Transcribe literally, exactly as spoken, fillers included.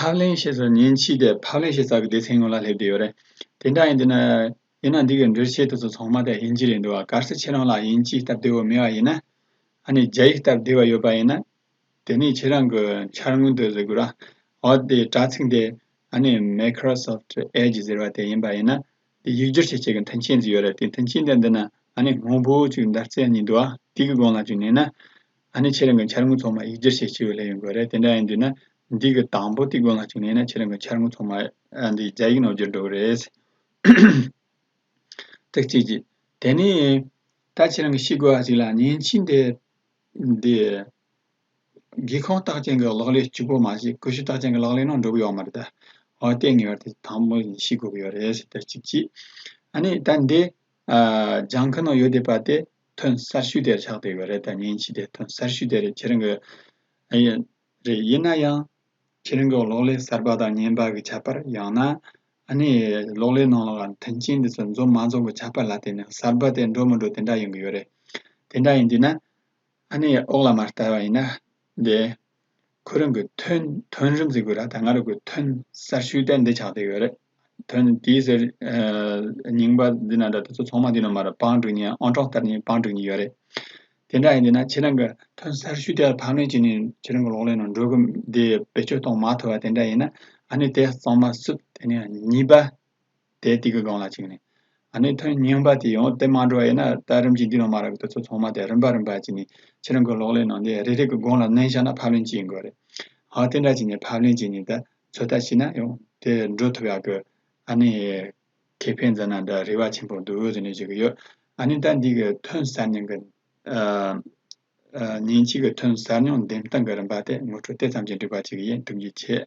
ཕབ་ལེན་བྱེད་ས་མཉེན་ཆས་དེ་ཕབ་ལེན་བྱེད་ས་གི་སྡེ་ཚན་ཡོངས་ལ་སླེབས་བསྡད་ཡོད་རེད། དེ་འདྲ་ཡིན་དུས་ན། ཡིན་ན་འདི་གི་འགྲེལ་བཤད་དེ་ཚོ་ཚང་མ་དེ་དབྱིན་ཇི་རེད་འདུག་བ། གལ་སྲིད་ཁྱེད་རང་ལ་དབྱིན་ཇི་སྟབས་བདེ་བོ་མེད་པ་ཡིན་ན། ཨ་ནི་རྒྱ་ཡིག་སྟབས་བདེ་བ་ཡོད་པ་ཡིན་ན། དེ་ནས་ཁྱེད་རང་གི་འཆར་ངོས་དེ་ཟེར་དགོས་ར། འོ་དེ་དྲ་ཚིགས་དེ་ཨ་ནི་Microsoft Edge ཟེར་བ་དེ་ཡིན་པ་ཡིན་ན། དེ་ཡིག་སྒྱུར་བྱེད་ཆེད་ཀྱི་མཐུན་རྐྱེན་ཟིག་ཡོད་རེད། དེ་མཐུན་རྐྱེན་དེ་འདི་ན་ཨ་ནི་སྔོན་པོ་ཅིག་འདར་རྩེ་གཉིས་འདུག་ཨ། དེ་གི་སྒང་ལ་ཅིག་མནན་ན། ཨ་ནི་ཁྱེད་རང་གི་འཆར་ངོས་ཚང་མ་ཡིག་སྒྱུར་བྱེད་ཆེད་ལས་ཡོང་གི་རེད། དེ་འདྲ་ཡིན་དུས་ན། འདི་གི་དང་པོ་དེ་སྒང་ལ་ཅིག་མནན་ན་ཁྱེད་རང་གི་འཆར་ངོས་ཚང་མ་ཨ་འདི་རྒྱ་ཡིག་ནང་བསྒྱུར་འགྲོ་གི་རེད། ཏག་ཅིག་ཅིག་དེ་ནས་ད་ཁྱེད་རང་གི་ཤེས་དགོས་པ་ཞིག་ལ། མཉེན་ཆས་འདི་འདི་སྒེའུ་ཁུང་རྟགས་ཅན་གྱི་གློག་ཀླད་གཅིག་པོ་མ་ཟད་ཀུ་ཤུ་རྟགས་ཅན་གྱི་གློག་ཀླད་ནང་འགྲོ་གི་ཡོད་མ་རེད་ད། འོ་དེ་ངེས་པར་དུ་དང་པོ་ཤེས་དགོས་ཀྱི་ཡོད་རེད་ཟེར། ད་གཅིག་གཅིག་ཨ་ནི་ད་འདི་ཨ་ལྗང་ཁུ་ནང་ཡོད་བསྡད་པ་དེ་ཐོན་གསར་ཤོས་དེར་ཆགས་བསྡད་ཡོད་རེད། ད་མཉེན་ཆས་དེ་ཐོན་གསར་ཤོས་དེ་རེད། ཁྱེད་རང་གི་ཨ་ཡིན་རེད། ཡིན་ན་ཡང་ཁྱེད་རང་གི་གློག་ཀླད་གསར་པ་དང་རྙིང་པ་གི་ཁྱད་པར། ཡང་ན་ཨ་ནི་གློག་ཀླད་ནང་ལ་མཐུན་རྐྱེན་འདི་ཚོ་འཛོམས་མ་འཛོམས་གི་ཁྱད་པར་ལ་བརྟེན་ནས་གསར་པ་དེ་འགྲོ་མི་འགྲོ་དེ་འདྲ་ཡོང་གི་ཡོད་རེད། དེ་འདྲ་ཡིན་དུས་ན། ཨ་ནི་འོག་ལ་མར་ལྟ་བ་ཡིན་ན། འདི་ཁོ་རང་གི་ཐོན་ཐོན་རིམ་ཟེར་དགོས་ར། ད་ང་རང་གི་ཐོན་གསར་ཤོས་དེ་འདི་ཆགས་བསྡད་ཡོད་རེད། ཐོན་དེའི་ཟེར་ཨ་རྙིང་པ་འདི་ན་འདྲ། དེ་ཚོ་ཚང་མ་འདི་ནང་མར་བང་སྒྲིག་མཁན། ཨང་གྲངས་ལྟར་ནས་བང་སྒྲིག་མཁན་ཡོད་རེད། དེ་འདྲ་ཡིན་དུས་ན་ཁྱེད་རང་གི་ཐོན་གསར་ཤོས་དེ་ཕབ་ལེན་བྱས་ནས་ཁྱེད་རང་གི་གློག་ཀླད་ནང་འགྲོ་གི་འདི་བེད་སྤྱོད་གཏོང་མ་ཐུབ་པ་དེ་འདྲ་ཡིན་ན། ཨ་ནི་དེ་གཙང་མ་བསུབ། དེ་ནས་གཉིས་པ་དེ་དེ་གི་སྒང་ལ་ཅིག་ནས། ཨ་ནི་ཐོན་རྙིང་པ་དེ་ཡང་དེ་མ་འགྲོ་བ་ཡིན་ན། ད་རིམ་གྱིས་འདི་ནང་མར་དེ་ཚོ་ཚང་མ་དེ་རིམ་པ་རིམ་པ་བྱས་ནས་ཁྱེད་རང་གི་གློག་ཀླད་ནང་དེ་རེ་རེ་གི་སྒང་ལ་མནན་བཞག་ན་ཕབ་ལེན་བྱེད་ཡིན་དགོས་རེད། ཨ་དེ་འདྲ་བྱས་ནས་ཕབ་ལེན་བྱས་ནས་ད་ཚོད་ལྟ་བྱས་ན་ཡང་དེ་འགྲོ་ཐུབ་ཡག་གི་ཨ་ནི་ཁེ་ཕན་ཟེར་ན་འདྲ། རེ་བ་ཆེན་པོ་འདུག་ཟེར་ནས་བརྗོད་ཀྱི་ཡོད། ཨ་ནི་ད་འདི་གི་ཐོན་གསར་རྙིང་གི་ཨ་ཨ་མཉེན་ཆས་ཀྱི་ཐོན་གསར་རྙིང་འདེམས་སྟངས་ཀྱི་རིམ་པ་དེ་ངོ་སྤྲོད་དེ་ཙམ་གྱིས་འགྲིག་པ་ཅིག་ཡིན། ཐུགས་རྗེ་ཆེ།